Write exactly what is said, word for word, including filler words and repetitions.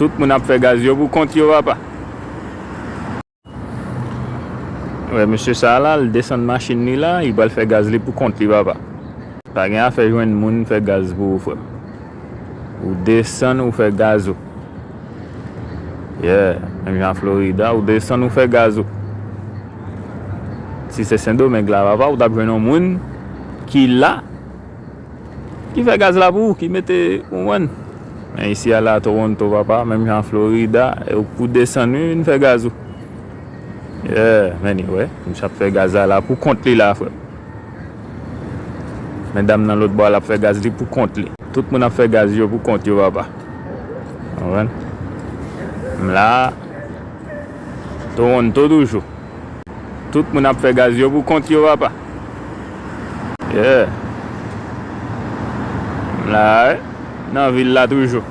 Tout moun ap fè gaz yo pou kont yo, papa. Wè, mesye sa la, l desann machin li la, li pral fè gaz li pou kont li, papa. Pa gen afè jwenn moun fè gaz pou ou, frè m. Ou desann, ou fè gaz ou. Yeah, menm jan Florida, ou desann, ou fè gaz ou. Si se Sendomeng la, papa, ou t ap jwenn yon moun ki la, ki fè gaz la pou ou, ki mete, ou konprann? Men isi a la, Toronto, papa, menm jan Florida, e ou pou desann, wi, vin fè gaz ou. Yeah, men anyway, misye ap fè gaz la, la pou kont li la, frè. Men dam nan lòt bò a, l ap fè gaz li pou kont li. Tout moun ap fè gaz yo pou kont yo, papa. Konprann? M la, Toronto toujou. Tout moun ap fè gaz yo pou kont yo, papa. Yeah. M la, wi. Nan vil la toujou.